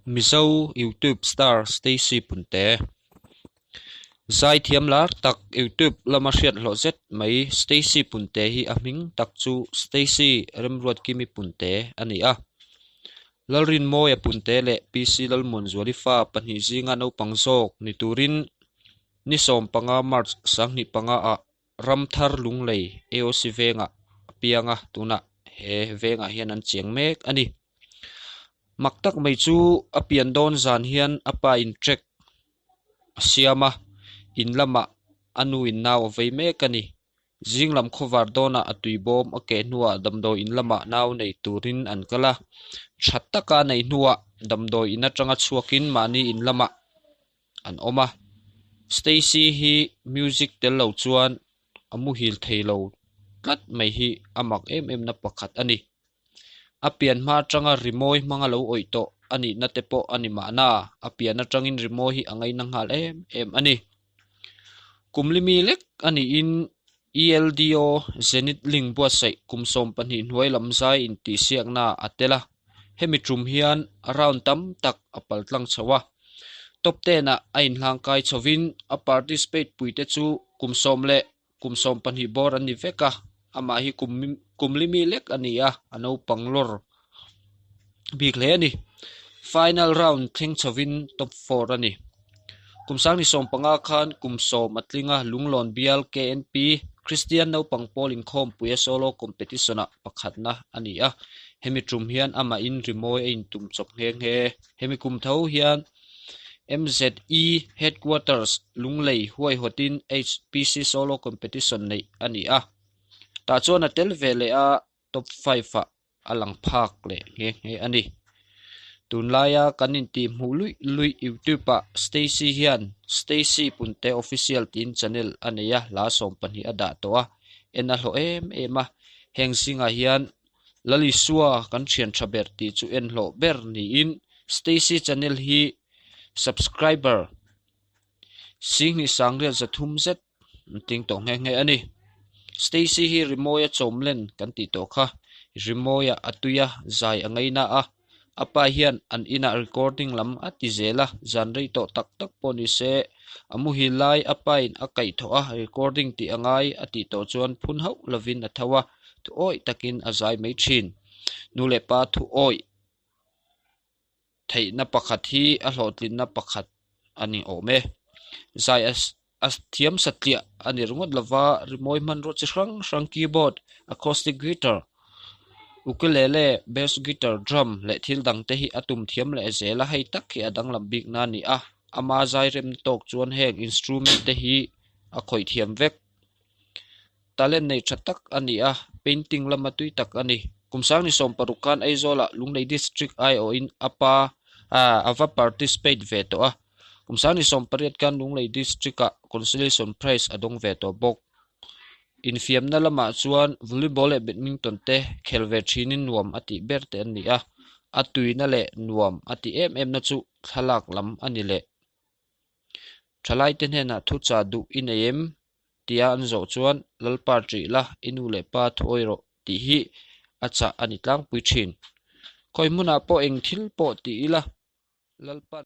Mizo YouTube star Stacy Punte. Zaithiam lar tak YouTube lama hriat hlawh zet mai Stacy Punte hi a hming tak chu Stacy Remruatkimi Punte a ni a. Lalrinmawia Punte leh PC Lalmuanzuali fa pahnih zinga naupang zawk ni turin ni 15 March 2005 ah Ramthar Lunglei AOC vengah a piang a, tunah he vengah hian an chiang mek a ni. Mak tak mai chu a pian dawn zan hian a pa in track a siam a, in lamah a nu in nau a vei mek a ni. Zing lam khawvar dawnah a tui bawm a keh hnuah damdawi in lamah nau nei turin an kal a, tha taka a neih hnuah damdawi in atanga chhuakin mahni in lamah an awm a. Stacy hi music tel lo chuan a muhil thei lo tlat mai hi a mak em em na pakhat a ni. A pian hma atanga rimawi hmanga lo awih tawh a nihna te pawh a ni mahna, a pian atangin rimawi hi a ngaina nghal em em a ni. Kum limi lek a niin ELDO Zenith Link buatsaih kum 12 hnuai lam zai intihsiakna a tel a, hemi tum hian round tam tak a paltlang chho a. Top ten ah a inhlangkai chhovin a participate puite chu kum 10 leh kum 12 bawr an ni vek a, amah hi kum kum limi lek a ni a, a naupang lawr bik hle a ni. Final round thleng chhovin top four a ni. Kum 2015 khan kum 10 a tling a, Lunglawn bial KNP Kristian naupang pawl inkhawmpuia solo competition ah pakhatna a ni a, hemi tum hian amahin rimawi a intum chawp nghe nghe. Hemi kum tho hian MZE Headquarters Lunglei huaihawtin HPC solo competition neih a ni a, tah chuan a tel ve leh a, top five ah a lang phak leh nghe nghe a ni. Tunlaia kan intih hmuh luih luih YouTube ah Stacy hian Stacy Punte Official tiin channel a nei a, hla 12 a dah tawh a, en a hlawh em em a, heng zingah hian Lalisua kan thian tha ber tih chu en hlawh ber niin Stacy channel hi subscriber 2803 zet an ting tawh nghe nghe a ni. Stacy hi rimawia chawmlen kan tih tawh kha rimawia a tui a zai a ngaina a, a pa hian an inah recording lam a ti zel a, zan rei tawh tak tak pawh ni se a muhil lai a pa in a kaih thawh a recording tih a ngai a tih tawh chuan phun hauh lovin a tho a, thu awih takin a zai mai thin. Nu leh pa thu awih theihna pakhat hi a hlawhtlinna pakhat a ni awm e. Zai a a thiam satliah a ni ringawt lova rimawi hmanrua chi hrang hrang keyboard, acoustic guitar, ukulele, bass guitar, drum leh thil dang te hi a tum thiam leh zel a, hei tak hi a danglam bik na a ni a, ama zai remna tawk chuan heng instrument te hi a khawih thiam vek. Talent nei tha tak a ni a, painting lama tui tak a ni. Kum 2016 khan Aizawlah Lunglei District aiawhin a pa a va participate ve tawh a. Kum 2018 khan Lunglei District-ah Consolation Prize a dawng ve tawh bawk. Infiamna lamah chuan volleyball leh badminton te khel ve thinin nuam a tih ber te an ni a, a tuina leh nuam a tih em em na chu thlalak lam a ni leh. Thalaite hnenah thuchah duh i nei em? tia an zawh chuan Lalpa ṭih la, i nu leh pa thuawi rawh tih hi a chah a ni tlangpui ṭhin. Khawi hmunah pawh eng thil pawh ti ila, Lalpa.